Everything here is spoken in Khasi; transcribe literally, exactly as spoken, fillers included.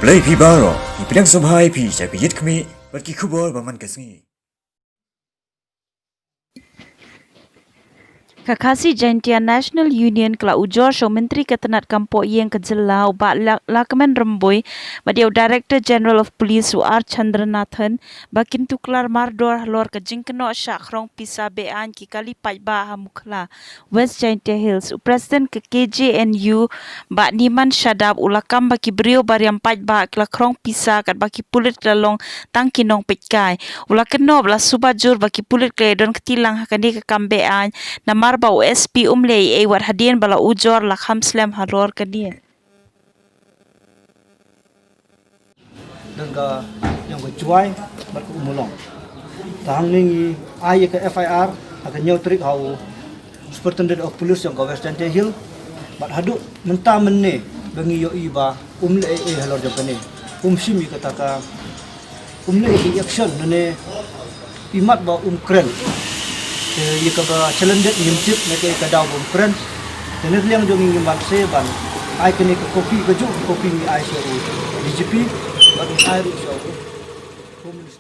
Khublei phi baroh, ngi pdiang sngewbha ïa phi sha ka Ïit Khmih bad ki khubor ba man ka sngi. Ka Khasi Jaintia National Union ka la ujor sha u Myntri ka tnad kam pohïing ka jylla u Bah La-, Lahkmen Rymbui bad ïa u Director General of Police u R Chandranathan ba kin tuklar mardor halor ka jingkynnoh shah khrong pisa be-aiñ ki kali paidbah ha Mukhla, West Jaintia Hills. U President ka K J N U Bah Niman Shadap u la kam ba ki briew ba riam paidbah ki la khrong pisa katba ki pulit ki la long tang ki nongpeitkai. U la kynnoh ba la suba jur ba ki pulit ki la don kti lang ha kane ka kam be-aiñ namar ba u S P um leh ei ei wat hadien ba la ujor la kham slem halor kane. Don ka, don ka Jwai bad ka Ummulong. Te hangne ngi ai ïa ka F I R ha ka hynñiew tarik ha u Superintendent of Police jong ka West Jaintia Hill. Bad haduh mynta mynne ba ngi ïohi ba um leh ei ei halor jong kane. Um shim ïa kata ka, um leh ei ei action ne, imat ba um kren. Te ïa kaba challenge ngim tip ne kaei ka daw ba um kren. Te na ka liang jong ngi ngim banse ban ai kane ka copy, kajuh ka copy ngi ai sha u D G P bad ngi ai ruh sha u Home Minister.